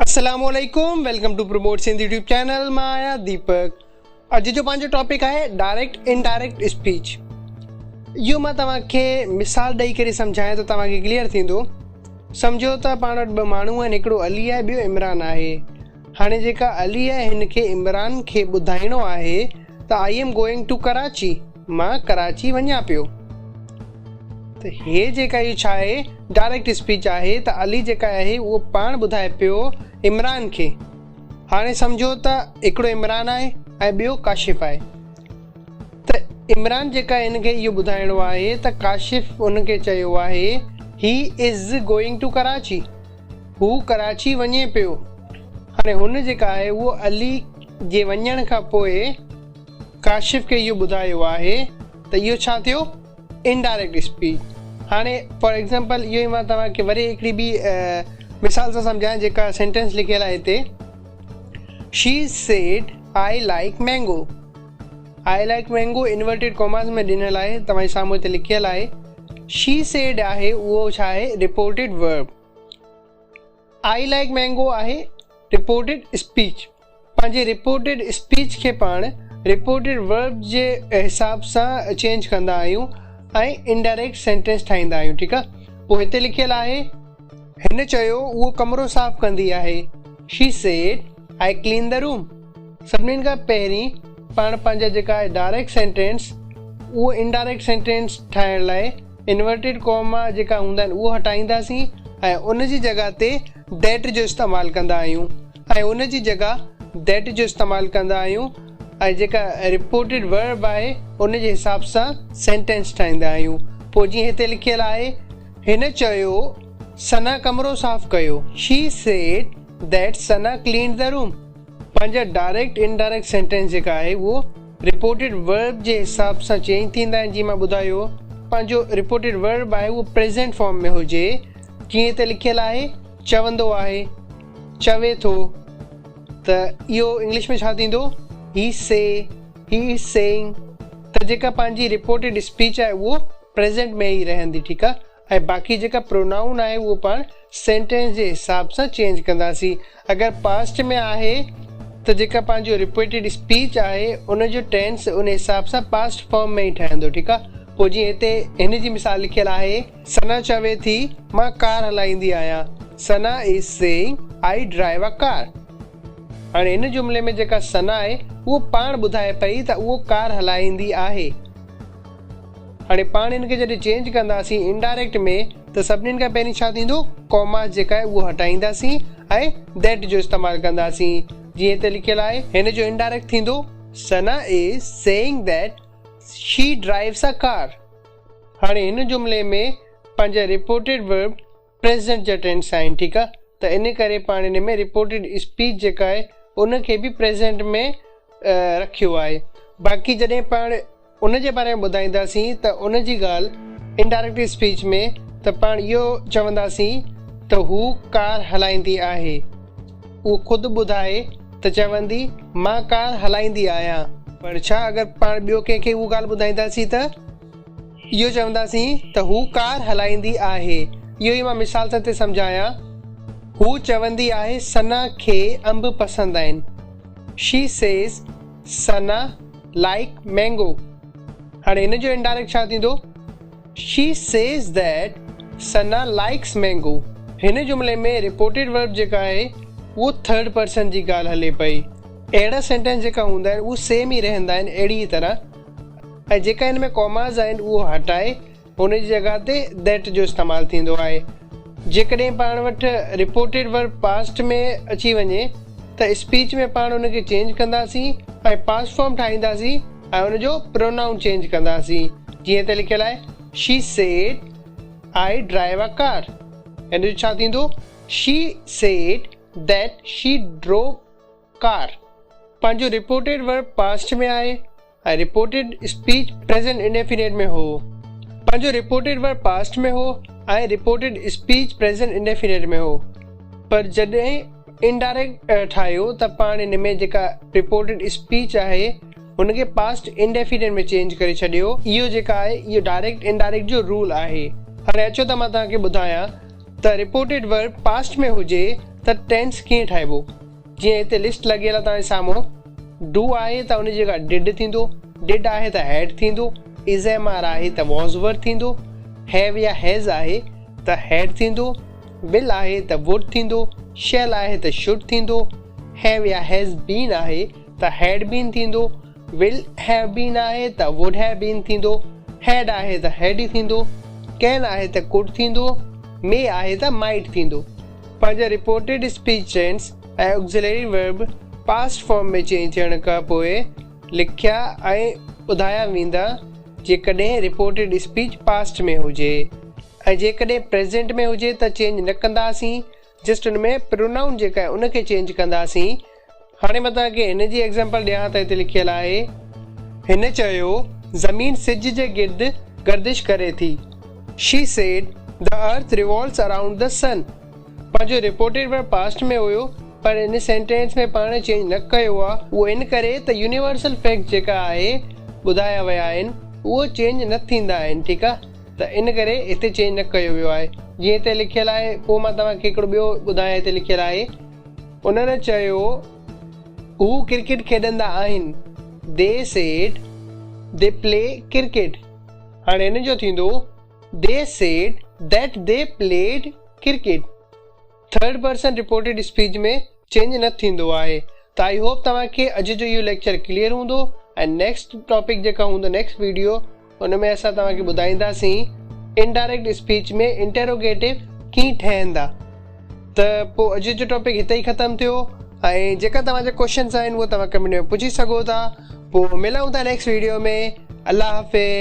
السلام عليڪم welcome to promote Sindh YouTube channel مان آهيان ديپڪ اڄ جو پنهنجو ٽاپڪ آهي ڊائريڪٽ انڊائريڪٽ اسپيچ اهو مان توهان کي مثال ڏئي ڪري سمجهايان ته توهان کي ڪليئر ٿيندو سمجهو ته پاڻ وٽ ٻه ماڻهو آهن هڪڙو علي آهي ٻيو عمران آهي هاڻي جيڪا علي آهي هن کي عمران کي ٻڌائڻو آهي ته I am going to Karachi مان ڪراچي وڃان پيو ته هي جيڪا اهو ڇا آهي ڊائريڪٽ اسپيچ آهي ته علي جيڪا آهي اهو پاڻ ٻڌائي پيو عمران کي هاڻي سمجهو ته هڪڙو عمران آهي ۽ ٻيو ڪاشف آهي ته عمران جيڪا هن کي اهو ٻڌائڻو آهي ته ڪاشف ان کي چيو آهي he is going to Karachi هو ڪراچي وڃي پيو هاڻي هن جيڪا آهي اهو علي جي وڃڻ کان پوء ڪاشف کي اهو ٻڌايو آهي ته اهو ڇا ٿيو انڊائريڪٽ اسپيچ هاڻي فار ايگزامپل اهو ئي مان توهان کي وري هڪڙي ٻي مثال سان سمجهايان جيڪا سينٽينس لکيل آهي هتي she said I like mango I like mango inverted commas ۾ ڏنل آهي توهان جي سامهون هتي لکيل آهي شي سيڊ آهي اهو ڇا آهي reported verb I like mango آهي رپورٽيڊ اسپيچ پنهنجي رپورٽيڊ اسپيچ کي پاڻ رپورٽيڊ ورب جي حساب سان چينج ڪندا آهيون ۽ انڊائريڪٽ سينٽينس ٺاهيندا آهيون ٺيڪ آهي پوء هتي لکيل آهي هن چيو اهو ڪمرو صاف ڪندي آهي she said I clean the room سڀني کان پهرين پاڻ پنهنجا جيڪا آهي ڊائريڪٽ سينٽينس اهو انڊائريڪٽ سينٽينس ٺاهڻ لاء انورٽيڊ ڪوما جيڪا هوندا آهن اهو هٽائينداسين ۽ ان جي جڳهه تي that جو استعمال ڪندا آهيون ۽ ان جي جڳهه that جو استعمال ڪندا آهيون ۽ جيڪا رپورٽيڊ ورب آهي ان جي حساب سان سينٽينس ٺاهيندا آهيون پوء جيئن هتي لکيل آهي هن چيو ثنا ڪمرو صاف ڪيو she said that Sana cleaned the room پنهنجا ڊائريڪٽ انڊائريڪٽ سينٽينس جيڪا آهي اهو رپورٽيڊ ورب جي حساب سان چينج ٿيندا آهن جيئن مان ٻڌايو پنهنجو رپورٽيڊ ورب آهي اهو پريزنٽ فارم ۾ هجي جيئن هتي لکيل آهي چوندو آهي چوي ٿو ته اهو انگلش ۾ ڇا ٿيندو هي سي هي از سيئنگ ته جيڪا پنهنجي رپورٽيڊ اسپيچ آهي اهو پريزنٽ ۾ ئي رهندي ٺيڪ آهي ۽ باقي جيڪا پرونائون آهي اهو پاڻ سينٽينس جي حساب سان چينج ڪنداسين. اگر پاسٽ ۾ آهي ته جيڪا پنهنجو رپيٽيڊ اسپيچ آهي ان جو ٽينس ان حساب سان پاسٽ فارم ۾ ئي ٺهندو ٺيڪ آ. پوء جيئن هتي هن جي مثال لکيل آهي. ثنا چوي ٿي مان ڪار هلائيندي آهيان Sana is saying I drive a car. هاڻي هن جملي ۾ جيڪا ثنا آهي اهو پاڻ ٻڌائي پئي ته اهو ڪار هلائيندي آهي. هاڻي پاڻ ان کي جڏهن چينج ڪنداسين انڊائريڪٽ ۾ ته سڀني کان پهرين ڇا ٿيندو ڪوما جيڪا آهي اهو هٽائينداسين ۽ that جو استعمال ڪنداسين جيئن هتي لکيل آهي هن جو انڊائريڪٽ ٿيندو Sana is saying that she drives a car هاڻي هن جملي ۾ پنهنجا رپورٽيڊ ورب پريزنٽ جا ٽينس آهن ٺيڪ آ ته ان ڪري پاڻ ان ۾ رپورٽيڊ اسپيچ جيڪا آهي ان کي به پريزنٽ ۾ رکيو آهي باقي جڏهن پاڻ ان جي باري ۾ ٻڌائينداسين ته ان جي ڳالهه انڊائريڪٽ اسپيچ ۾ ته پاڻ اهو چونداسين ته هو ڪار هلائيندي آهي اهو خود ٻڌائي ته چوندي مان ڪار هلائيندي آهيان پر ڇا اگر پاڻ ٻيو ڪنهن کي اهو ڳالهه ٻڌائينداسين ته اهو چونداسين ته هو ڪار هلائيندي آهي. اهو ئي مان مثال سان ٿي سمجهايان. هو چوندي آهي ثنا کي انب پسند آهن. She says Sana like mango. هاڻي هن جو انڊائريڪٽ ڇا ٿيندو؟ She says that Sana likes mango. هن جملي ۾ رپورٽيڊ ورب جيڪا آهي اهو ٿرڊ پرسن جي ڳالهه هلي پئي. اهڙا سينٽينس جيڪا هوندا آهن اهي سيم ئي رهندا آهن اهڙي ئي طرح. ۽ جيڪا هن ۾ ڪوماز آهن اهو هٽائي ان جي جڳهه تي that جو استعمال ٿيندو آهي. جيڪڏهن پاڻ وٽ رپورٽيڊ ورب پاسٽ ۾ اچي وڃي ته اسپيچ ۾ پاڻ ان کي چينج ڪنداسين ۽ پاسٽ فارم ٺاهينداسين ۽ ان جو پرونائون چينج ڪنداسين جيئن هتي لکيل آهي She said I drive a car هن جو ڇا ٿيندو She said that she drove car. پنهنجو رپورٽيڊ ورب پاسٽ ۾ آهي ۽ رپورٽيڊ اسپيچ پريزنٽ انڊيفينيٽ ۾ هو. پنهنجو رپورٽيڊ ورب پاسٽ ۾ هو ۽ رپورٽيڊ اسپيچ پريزنٽ انڊيفينيٽ ۾ هو. پر جڏهن انڊائريڪٽ ٺاهيو ته پاڻ ان ۾ جيڪا رپورٽيڊ اسپيچ آهي ان کي پاسٽ انڊيفينيٽ ۾ چينج ڪري ڇڏيو. اهو جيڪا آهي اهو ڊائريڪٽ انڊائريڪٽ جو رول آهي. هاڻي اچو ته مان توهان کي ٻڌايان ته رپورٽيڊ ورب پاسٽ ۾ هجي ته ٽينس ڪيئن ٺاهبو. جيئن هتي لسٽ لڳيل آهي توهان جي سامهون، do آهي ته ان جي جڳهه did ٿيندو، did آهي ته هيڊ ٿيندو، از ايم آر آهي ته واز ور ٿيندو، have يا هيز آهي ته هيڊ ٿيندو، ول آهي ته ووڊ ٿيندو، شيل آهي ته should ٿيندو، have يا هيز بين آهي ته هيڊ بين ٿيندو، ول هيو بين آهي ته ووڊ هيو بين ٿيندو، هيڊ آهي ته هيڊ ئي ٿيندو، ڪين آهي ته ڪوڊ ٿيندو، مي آهي ته مائيٽ ٿيندو. پنهنجا reported speech tense ۽ auxiliary verb past form ۾ change ٿيڻ کان پوء لکيا ۽ ٻڌايا ويندا جيڪڏهن رپورٽيڊ اسپيچ پاسٽ ۾ هجي ۽ جيڪڏهن پريزنٽ ۾ هجي ته چينج نه ڪنداسين جسٽ ان ۾ پرونائون جيڪا آهي ان کي چينج ڪنداسين. هاڻي مان توهان کي هن جي ايگزامپل ڏيان ته هتي لکيل آهي. هن چيو، زمين سج جي گرد گردش ڪري ٿي. She said, The earth revolves around the sun. پنهنجو رپورٽيڊ ورب پاسٽ ۾ هيو پر ان سينٽينس ۾ پاڻ چينج نه ڪيو آهي اهو ان ڪري ته يونيورسل فيڪٽ جيڪا آهي ٻڌايا ويا آهن اهو چينج نه ٿيندا آهن ٺيڪ آهي. ته ان ڪري هتي چينج نه ڪيو ويو آهي جيئن هتي لکيل آهي پوء مان توهان کي هڪڙو ٻيو ٻڌايان هتي لکيل آهي انهن چيو هو ڪرڪيٽ کيڏندا آهن They said they play cricket هاڻي هن جو ٿيندو They said that they played cricket third person reported speech ۾ change نه ٿيندو آهي ته I hope توهان کي اڄ جو اهو ليڪچر ڪليئر هوندو ۽ نيڪسٽ ٽاپڪ جيڪا هوندو نيڪسٽ ويڊيو ان ۾ اسان توهان کي ٻڌائينداسين انڊائريڪٽ اسپيچ ۾ انٽروگيٽو ڪيئن ٺهندا ته پوء اڄ جو ٽاپڪ هتي ئي ختم ٿيو ۽ جيڪا توهان جا ڪوشچنس آهن اهو توهان ڪمينٽ ۾ پڇي سگهو ٿا پوء ملون ٿا نيڪسٽ ويڊيو ۾ الله حافظ.